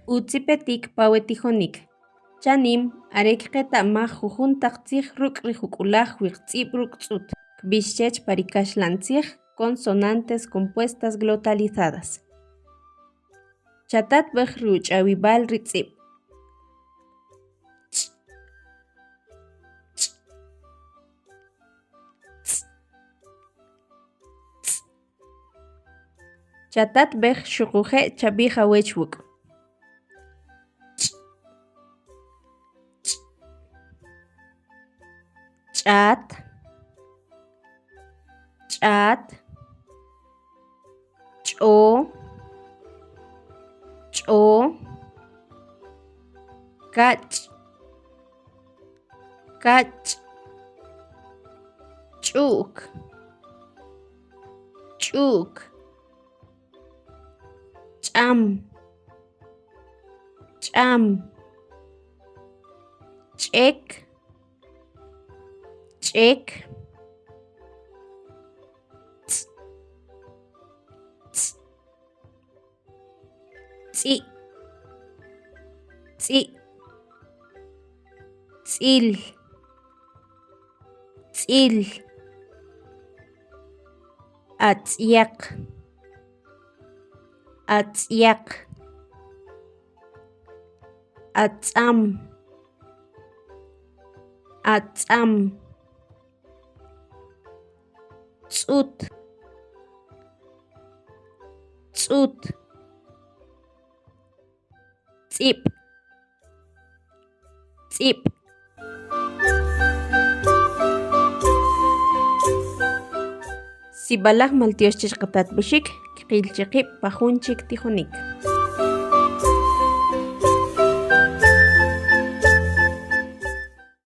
Utzipetik pa we tijonik. Chanim are kqeta'maj jujun taq tzij ruk' ri juk'ulaj wiqtz'ib' ruk' tz'ut, kb'ix chech pa ri kaxla'n tzij consonantes compuestas glotalizadas. Chatatb'ej ri uch'awib'al ri tz'ib'. Ch, ch, tz, tz. Chatatb'ej xuquje' chab'ij awech wuk'. Ch, ch, ch'at, ch'at, ch'o, ch'o, kach', kach', ch'u'k. Ch'u'k, ch'am, ch'am, ch'ek, ch'ek, tz, tz, tz'i', tz'i', tz'il, tz'il. Atz'yaq, atz'yaq, atz'am, atz'am, tz'ut, tz'ut, tz'ib'. Tz'ib'. Sib'alaj maltyox chech qatatb'exik, kqil chi qib' pa jun chik tijonik.